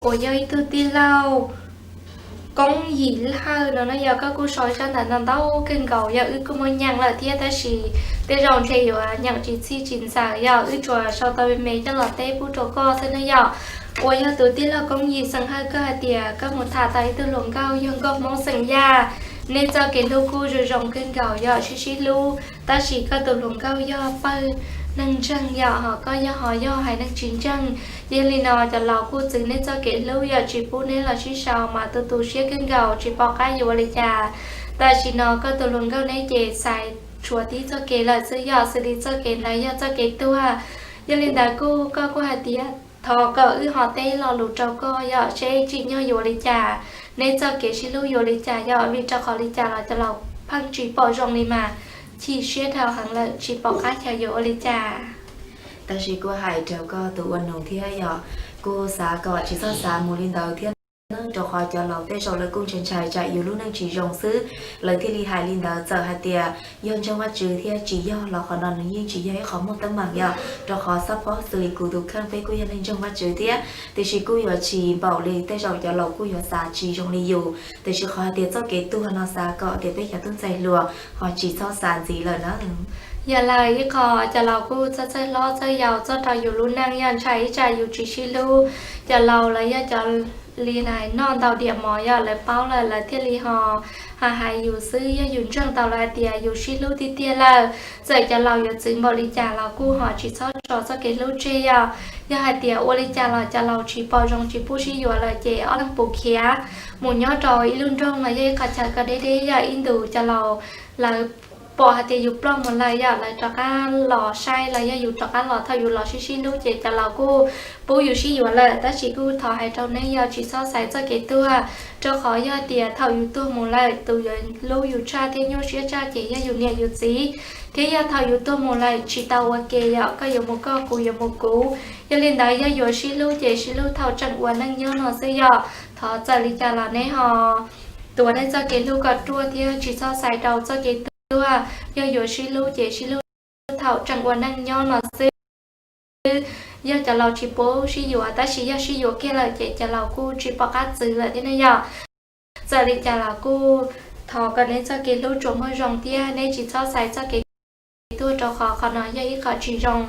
uas yog ib tug tij laug Koob Yim Lawj no na yog koj kuj sau zaj ntawd ntau ntau kawg nkaus, yog wb kuj muab nyeem lawm thiab tab sis tej zaum ntshe yuav nyeem tsis txhij tsis ntxaws, yog wb tsuas sau tau me me coj los teb pub rau koj xwb na yom. Uas yog tus tij laug Koob Yim xeem Hawj, koj hais tias koj mus tham tau ib tug hluas nkauj yog nkauj Hmoob xeem Yaj, nej txoj kev hlub kuj zoo zoo kawg nkaus, yog sib sib hlub, tab sis koj tus hluas nkauj yog pawg neeg ntseeg yom, ho koj yog ho yog haiv neeg tsis ntseeg. Yog li no cov laus kuj txwv nej txoj kev hlub yom, tsis pub neb los sib sau mas tu tu siab kawg nkaus tsis pom qab yuav ua li cas. Tam sim no koj tus hluas nkauj neb ces xaiv tshuav tib txoj kev lawm xwb yom, xws li txoj kev ntawd yog txoj kev tuag. Yog li ntawd kuj koj kuj hais tias thov kom wb ho teb lo lus rau koj yom, seb tsim nyog yuav ua li cas, neb txoj kev sib hlub yuav ua li cas yom, vim rau qhov li cas los cov laus pheej tsis pom zoo li mas chim siab dhau heev lawm tsis pom qab xyov yuav ua li cas. Tab sis kuj hais rau koj tus ua nus thiab yom, kuj xav kom tsis txhob xav mus li ntawd thiab, rau qhov cov laus tej zaum lawv kuj ntshai ntshai tsam yus lub neej tsis zoo xwb lawv thiaj li hais li ntawd. Txawm hais tias yog ntseeg Vajtswv thiab tsis yog los qhov no nws yeej tsis yog ib qho muaj teeb meem yom, rau qhov xab phob xws li kuv tus kheej peb kuj yog neeg ntseeg Vajtswv thiab, tiam sis kuj yuav tsis npaum li tej zaum cov laus kuj yuav xav tsis zoo li yus. Tiam sis qhov hais tias txoj kev tuag no xav kom tias peb cov tub ntxhais hluas ho tsis txhob xav ntxiv lawm na. Yog lawm ib qho cov laus kuj txhawj txhawj hlob txhawj yau txog rau yus lub neej yog ntshai ib tsam yus tsis sib hlub. Cov laus lawv yog cov li noj ntau diam mov yog lawv paub lawm lawv thiaj li ho hais hais yus xwb, yog yus ntseeg tau lawv hais tias yus sib hlub tiag tiag lawm, txawm cov laus yuav txwv npaum li cas los kuj ho tsis txhob tso txoj kev hlub tseg yom. Yog hais tias ua li cas los cov laus tsis pom zoo tsis pub sib yuav lawm ces ob leeg puas khiav mus nyob rau ib lub nroog los yog ib qhov chaw kom deb deb yog ib ntus cov laus lawv pom hais tias yus ploj mus lawm yog lawv rov qab los saib los yog yus rov qab los thaum yus los sib sib hlub ces cov laus kuj pub yus sib yuav lawm. Tab sis kuj thov hais rau neb yog tsis txhob xaiv txoj kev tuag, rau qhov yog tias thaum yus tuag mus lawm tus yuav hlub yus tshaj thiab nyuaj siab tshaj ces yog yus niam yus txiv, thiab yog thaum yus tuag mus lawm tsis tau ua ke yom, koj yuav mus koj kuv yuav mus kuv. Yog li ntawd yog yuav sib hlub ces sib hlub thaum tseem ua neej nyob no xwb yom. Thov txawm li cas los neb ho tuav nej txoj kev hlub kom ruaj thiab tsis txhob xaiv rau txoj kev tuag. Yog yuav sib hlub ces sib hlub thaum tseem ua neej nyob no xwb. Yog cov laus tsis pub sib yuav tab sis yog sib yuav kiag lawm ces cov laus kuj tsis pom qab txwv lawm thiab ne yom. Txawm li cas los kuj thov kom neb txoj kev hlub tsuas muaj zoo thiab neb tsis txhob xaiv txoj kev tuag rau qhov qhov no yog ib qho tsis zoo.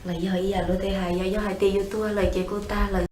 Los yog ib yam luag tej hais yog, yog hais tias yus tuag lawm ces kuj tag lawm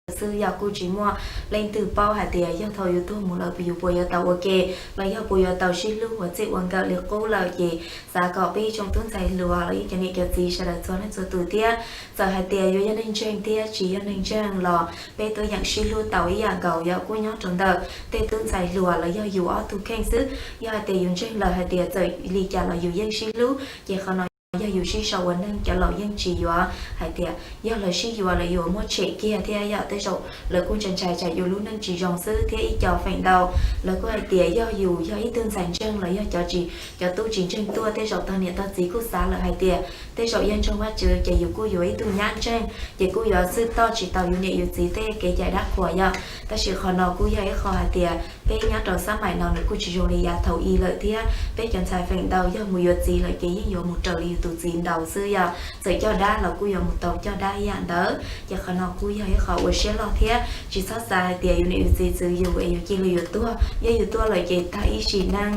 xwb yog kuj tsis muaj leej twg paub hais tias yog thaum yus tuag mus lawm yus puas yuav tau ua ke los yog puas yuav tau sib hlub ua txij ua nkawm li qub lawm ces xav kom peb ib tsoom tub ntxhais hluas los yog cov niam cov txiv sawv daws txhua leej txhua tus thiab txawm hais tias yuav yog neeg ntseeg thiab tsis yog neeg ntseeg los peb tuaj yeem sib hlub tau ib yam nkaus yog kuj nyob rau ntawm tej tub ntxhais hluas los yog yus ob tug kheej xwb. Yog hais tias yus ntseeg lawm hais tias txawm li cas los yus yeej sib hlub ces qhov no yog yus sib sau ua neej cov laus yeej tsis yuav hais tias yog lawv sib yuav lawv yuav muab tshem kiag thiab yog tej zaum lawv kuj ntshai ntshai tsam yus lub neej tsis zoo xwb thiab ib co feem ntau lawv kuj hais tias yog yus yog ib tug ntxhais ntseeg los yog cov tsis, cov tub tsis ntseeg tuaj tej zaum tog niam tog txiv kuj xav lawm hais tias tej zaum yog ntseeg Vajtswv ces yus kuj yuav ib tug nyab ntseeg ces kuj yuav xwb toj tsis tau yus niam yus txiv tej kev cai dab qhuas yog. Tab sis qhov no kuj yog ib qho hais tias peb nyob rau xab maim no nws kuj tsis zoo li yav thaum i lawm thiab peb cov ntxhais feem ntau yog mus yuav txiv lawm ces yeej yuav mus raws li yus tus txiv ntaus xwb yog txawm coj dab los kuj yuav mus tau coj dab ib yam ntawd ces qhov no kuj yog ib qho ua siab loj thiab tsis txhob xav hais tias yus niam yus txiv txwv yus es yus cia li yuav tuag, yog yus tuag lawm ces tag ib sim neej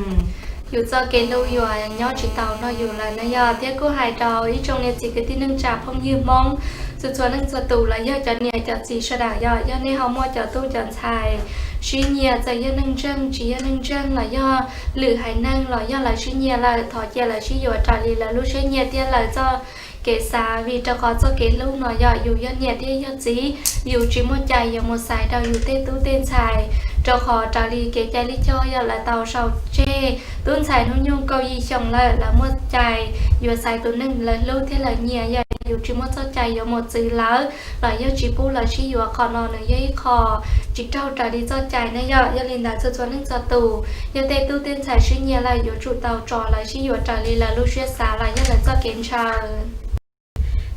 yus txoj kev hlub yuav nyob tsis tau nrog yus lawm na yog. Thiab kuj hais rau ib tsoom niam txiv kwv tij neej tsa phooj ywg Hmoob txhua txhua leej txhua tus los yog cov niam cov txiv sawv daws yog, yog nej ho muaj cov tub cov ntxhais sib nyiam txawm yog neeg ntseeg tsis yog neeg ntseeg los yog lwm haiv neeg los yog lawv sib nyiam lawm thov cia lawv sib yuav raws li lawv lub siab nyiam thiab lawv txoj kev xav vim rau qhov txoj kev hlub no yog yus yog niam thiab yog txiv yus tsis muaj cai yuav mus xaiv rau yus tej tub tej ntxhais rau qhov raws li kev cai lij choj yog lawv tau sau tseg tub ntxhais hnub nyoog kaum yim xyoo lawm lawv muaj cai yuav xaiv tus neeg lawv hlub thiab lawv nyiam yog yus tsis muaj txoj cai yuav mus txwv lawv los yog tsis pub lawv sib yuav. Qhov no nws yog ib qho tsis raug raws li txoj cai ne yog. Yog li ntawd txhua txhua leej txhua tus yog tej tub tej ntxhais sib nyiam lawm yuav tsum tau tso lawv sib yuav raws li lawv lub siab xav los yog lawv txoj kev ntshaw.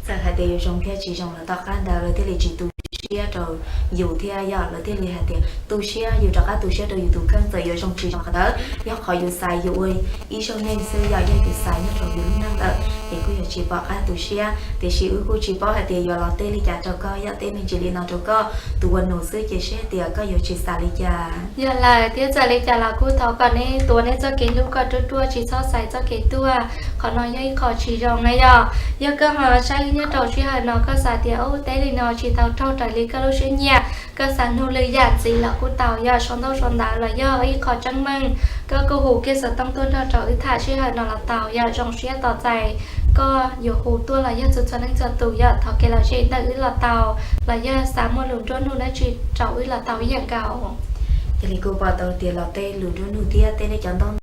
Txawm hais tias yuav zoo thiab tsis zoo los tom qab ntawd lawv thiaj li tsis tu siab rau yus thiab yog lawv thiaj li hais tias tu siab, yus rov qab tu siab rau yus tus kheej txawm yuav zoo tsis zoo qhov ntawd yog qhov yus xaiv yus ua ib zaug neeg xwb yog yog yus xaiv nyob rau yus lub neej lawm ces kuj yuav tsis pom qab tu siab. Tiam sis wb kuj tsis paub hais tias yuav los teb li cas rau koj, yog teb me ntsis li no rau koj tus ua nus xwb ces seb tias koj yuav tsis xav li cas. Yog lawm thiab txawm li cas los kuj thov kom neb tuav neb txoj kev hlub kom ruaj ruaj, tsis txhob xaiv txoj kev tuag, qhov no yog ib qho tsis zoo na yog. Yog koj ho saib nyob rau sij hawm no koj xav tias ub teb li no tsis tau raug raws li koj lub siab nyiam, koj xav nug lwm yam ntxiv los kuj tau yog sau ntaub sau ntawv los yog ib qho tseeb meej koj kuj hu kiag xov tooj tuaj nrog rau wb tham sij hawm no los tau yog. Zoo siab tos txais koj yuav hu tuaj los yog txhua txhua leej txhua tus yog thov kev lom zem ntawm wb los tau, los yog xav muaj lus nruab hnub dab tsi rau wb los tau ib yam nkaus. Yog li kuj pom tau tias los tej lus nruab hnub thiab tej nej cov ntaub